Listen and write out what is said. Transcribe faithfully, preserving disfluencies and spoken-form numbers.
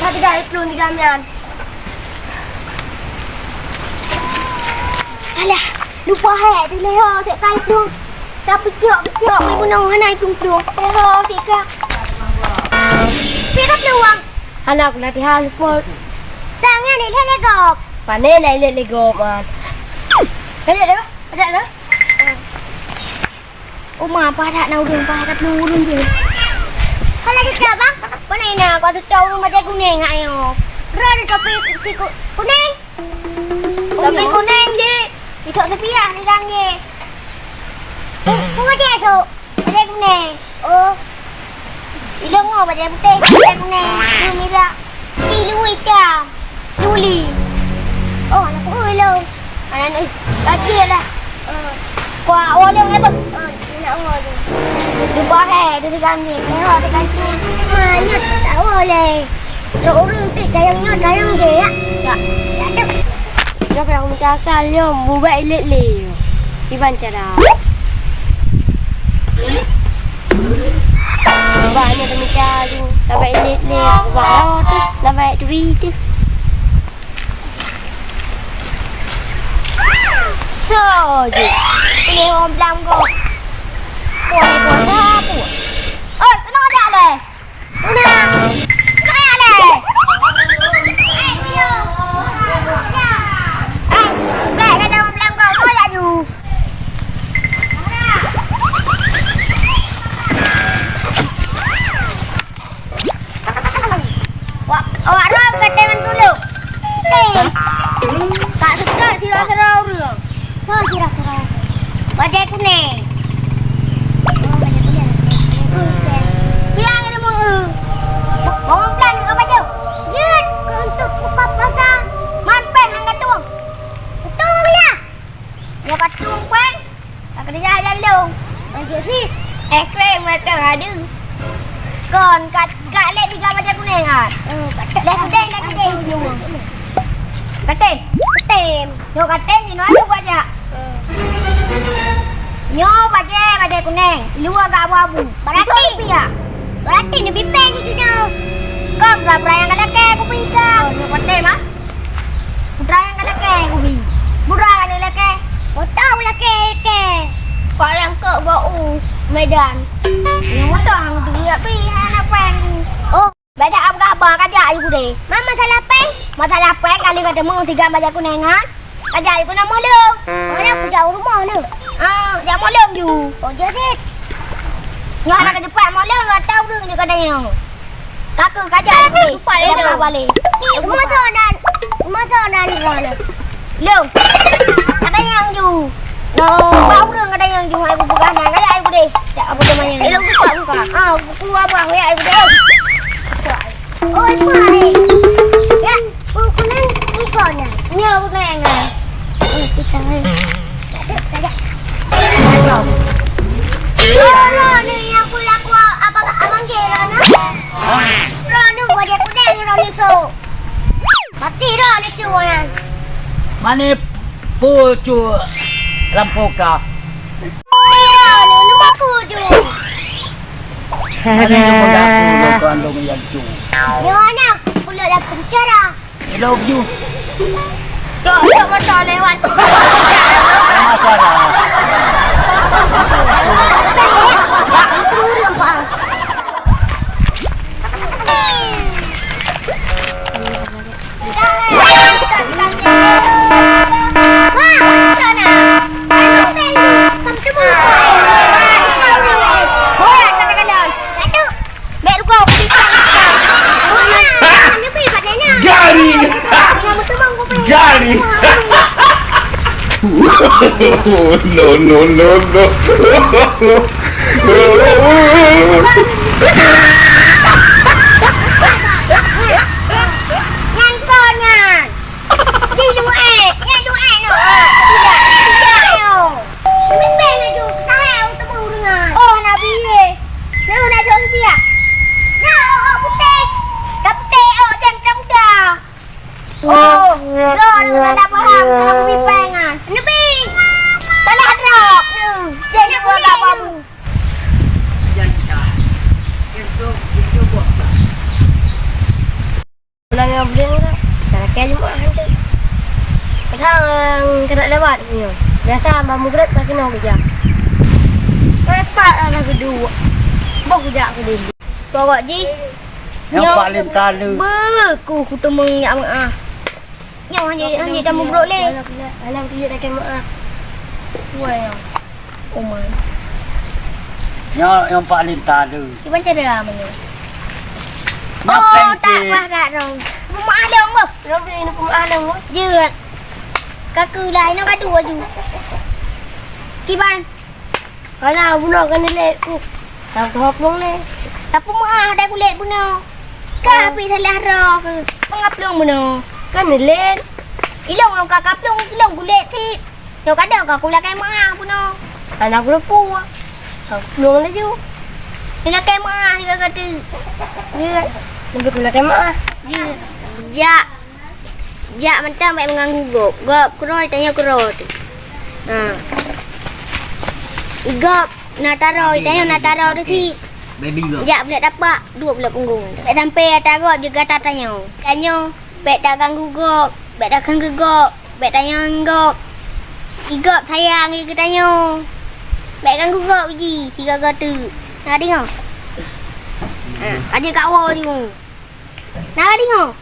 Tiga plueng tiga mian. Alah, lupa hai, di leho sek kai plueng. Tapi kiok, kiok, bunoe hana plueng-plueng. Leho sek ka. Pira plueng? Hana, aku latihan sport. Sang nyan ilek legop. Pane na ilek legop, man. Ilek legop, ada dah. Uma, padat na ureueng, padat na ureueng je. Kalau kita, bang, mana ina, kau tu tahu ureueng bajai kuning, ayo. Roh di topi si ku-, kuning. Topi kuning je. Itu sepiah ni, dang je. Eh, kau bajai esok. Bajai kuning. Oh. Ilong ngo bajai putih, bajai kuning. Ni mirak. Ti lu itam. Luli. Oh, anak ku ilong. Anak ni. Kacil lah. Oh. Kuah olong apa? Oh, nak ngol tu. Jumpa hai, tu tegang ni. Leho tegang tu. Ha, nyot tak boleh. Trok ureueng tu tayang nyot, tayang je ya. Ya. Ya tu. Nyoe keuneuk meucakal nyoe, bubak ilét lé. Kiban cara? Bubak nyoe teumita ju, tabak ilét lé, bubak roh teuh, tabak turi teuh. Soe jih? Ilée wong blang gob. Puih, puih, puih. Oi, keunoe jak lé. Una! Kaya lé! Eh, bèk gata meubeulangkau, kau laju! Wak, awak rhom ka teuma tulông. Ka seutôt sidroe-sidroe ureueng. Ho, sidroe-sidroe. Bajèe kunèng. Oh, bajèe kunèng. Piang keuneuk meu-eu. Bawang plan ka bajèe. Jeuet keu untuk buka puasa. Man péng han ka tueng. Tueng lah. Nyoe ka tueng péng. Ka keureuja jalan lôn. Lanjut sit. Eh, krem mata ada. Kon kat, kat lek tiga bajèe kunèng kan? Hmm, kat lek kudèng, lek kudèng. Katem. Katem. Nyoe katem jinoe ada bajèe. Hmm. Nyoe bajèe, bajèe kunèng. Luwa agak abu-abu. Berarti. Itu rupiah. Berarti ni bipeng di sini. Kau pura-pura yang kata ke, aku pergi kau. Oh, nyoe katem ah. Putra nyang ka lakèe kubi. Putra ka lakèe. Moto lakèe, lakèe. Paléng kok bak u Medan. Nyang moto hang tu geujak pi hana péng. Oh, beda apa khabar ka jak ayue gudé? Ma masalah péng? Masalah péng kali ka teumé tiga bajèe kunèng nyan. Ka jak ayue keunan molong. Mana aku jak u rumoh ni? Ah, jak molong ju. Oh, jeuet sit. Nyoe hana ka dipat molong, rata ureueng je ka dayang. Ka keuh, ka jak, eh. Lupa, eh, lupa. Balé. Masa nan, masa nan, masa nan. Lom. Ka dayang ju. No, bak ureueng ka dayang ju, hai bubuka nan. Ka jak, hai budé. Jak, budé mayang. Eh, lom buka, buka. Ah, buku apa? Ya, hai budé. Oh, apa, eh? Ya, buku nan, buku nan. Nya, buku nan. Oh, kita, eh. Roh, roh, ni yang pula ku abang, abang ke roh, nah. Roh, ni bajèe kunèng, roh, ni tu. Mati roh, ni tu, ya. Mane pu cu lampôh ka. Ni roh, ni, ni aku tu. Mane tu muda aku, lo kandung yang cu. Ni mana aku pula dah penjara. I love you. Tok, tok motor lewat. Ada masalah. Bèk rugoe, aku bri kau. Gari! Gari! No, no, no, no. Nyan kau nyan. Di luwai, nyan luwai no. Tidak, tidak, ayo. Pipéng laju, tahe u teumeu ureueng nyan. Oh, Nabi ye. Nyoe na jok rupiah. Nyoe, oh, putéh. Ka putéh, oh, jan ka muda. Oh, droe nyoe na paham, na pipéng nyan. Nabi. Salah droe. Nyoe, jan ka muda babu. Lewat nyoe. Biasa hamba mugreb ka keunoe geujak. Tepat alah geuduek. Boh geujak keu dulu. Pokok jih. Nyang paling taleue. Beuku kuteumong nyak meu'ah. Nyoe hana, hana tamubrok lé. Alam, alam, alam, alam, alam, alam, alam. Wah, ya. Oh my. Nyoe nyang paling taleue. Kiban cara meunyoe? Nyoe. Oh, tak pah dak dong. Peumaah dong, boh. Dong, dong, peumaah dong, boh. Jeuet. Kaku lah, inoe gaduh laju. Kiban. Kana bunoe kana lét ku. Tahu keuhop dong lé. Tapi maah dah kulét bunoe. Ka pi salah roh ke. Pengap dong bunoe. Kana lét. Ilong ka kaplong, ilong kulét sit. Nyoe kadang ka kulakée maah bunoe. Anak geurupu. Ka pulang laju. Ni lakée maah sigoe-goe teuk. Ya. Lebih kulakée maah. Ya. Jak. Jak mantong bèk meuganggu gob. Gob keudroe, tanyoe keudroe teuk. Ha. Igob na taroe, tanyoe na taroe teuk sit. Baby gob. Jak buleuk tapak, duek buleuk punggong. Bèk sampai ata gob jeuet ata tanyoe. Tanyoe Bèk taganggu gob, bèk takeungkeu gob, bèk tanyong gob. Igob sayang keu tanyoe. Bèk ganggu gob jih, sigoe-goe teuk. Na deungoe? Ha, ka jeuet kawoe jih. Na deungoe?